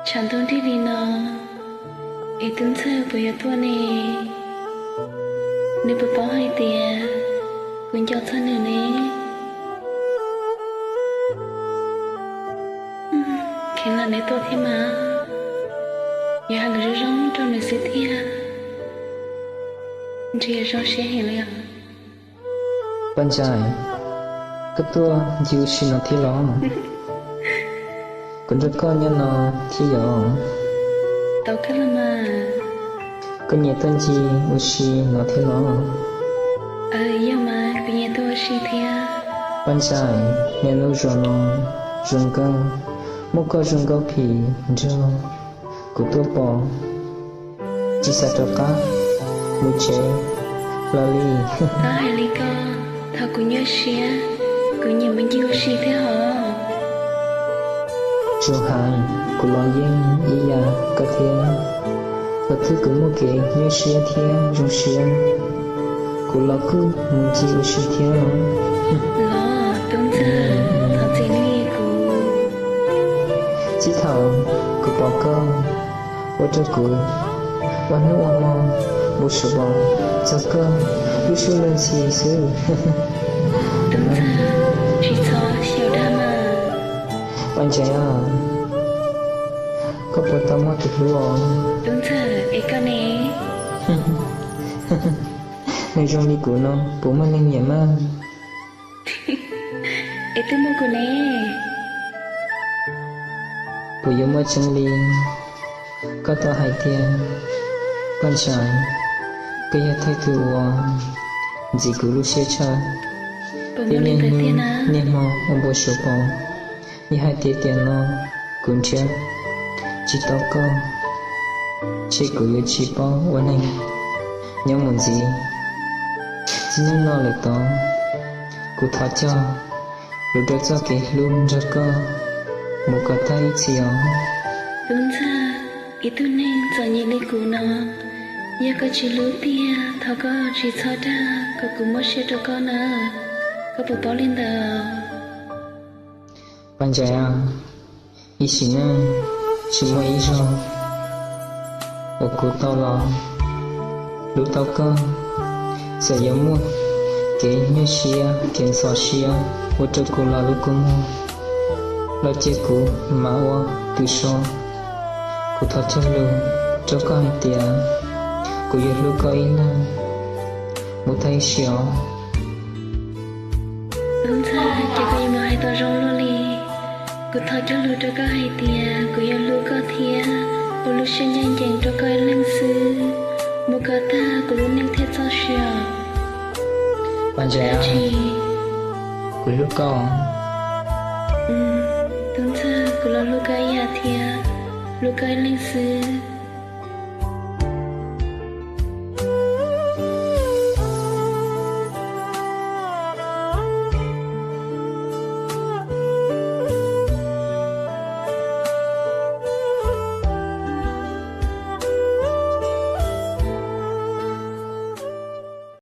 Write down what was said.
Tshav ntuj nrig li no, es Tub Ntxawg puas yuav tuaj ne? Nws puas paub hais tias kuv nco txog nws ne? Kheev los nws tuaj thiab mas, yuav hais lus zoo zoo rau nws xwb thiab. Ntshe zoo siab heev li os. Paj Ntsaim, koj tuaj ncig ua si no thiab los? Kuv nrog koj nyob no thiab yom. Tau kawg los mas. Koj nyiam tuaj ncig ua si no thiab los? Yog mas, kuv nyiam tuaj ua si thiab. Paj Ntsaim, niaj hnub zoo no zoo nkauj, muaj koj zoo nkauj phim nrog kuv tuaj pom, tsis xav rov qab mus tsev los li. Koj hais li ko, thov kuv nyuaj siab, kuv nyiam mus ncig ua si thiab hos. Tsuas hais kuv los yeej ib yam koj thiab, thaum twg kuv muaj kev nyuaj siab thiab zoo siab, kuv los kuj mus ncig ua si thiab. Los Tub Ntxawg, thov txim li kuv. Txij thaum kuv pom koj, ua rau kuv ua hnub ua hmo npau suav pom txog koj lub suab ntxhi xwb. Tub Ntxawg, tsis txhob xyaum dag mas. Paj Ntsaim, koj puas tau muaj tus hlub os? Tub Ntxawg, es koj ne? Neeg zoo li kuv no puas muaj neeg nyiam mas? Es twb muaj kuv ne, puas yuav muaj tseeb li koj tau hais tiag? Paj Ntsaim, koj yog thawj tug uas ntxim kuv lub siab tshaj. Tib niaj hnub niaj hmo ua npau suav pom, yog hais tias tiam no kuv nrhiav tsis tau koj, ntshe kuv yuav tsis paub ua neeg nyob mus ntxiv. Txij hnub no lawm tod, kuv thov cog lus rau txoj kev hlub nrog koj mus kom tag ib txhis os. Tub Ntxawg, ib tug neeg txom nyem li kuv no, yog koj tsis hlub tiag, thov koj tsis txhob dag kom kuv muab siab rau koj na. Koj puas paub li ntawd? Paj Ntsaim, ib sim neej tsis muaj ib zaug uas kuv tau los hlub tau koj. Txawm yuav muaj kev nyuaj siab kev ntxhov siab ua rau kuv los lub kua muag, los cia kuv mam ua tus so. Kuv thov cog lus rau koj hais tias kuv yuav hlub koj ib leeg mus tag ib sim os. Tub Ntxawg, ces koj yuav mus hais tau zoo luaj li. Kuv thov cog lus rau koj hais tias kuv yuav hlub koj thiab ua lub siab ncaj ncees rau koj ib leeg xwb, mus kom tag kuv lub neej thiaj txoj sia. Paj Ntsaim, kuv hlub koj. Tub Ntxawg, kuv los hlub koj ib yam thiab, hlub koj ib leeg xwb.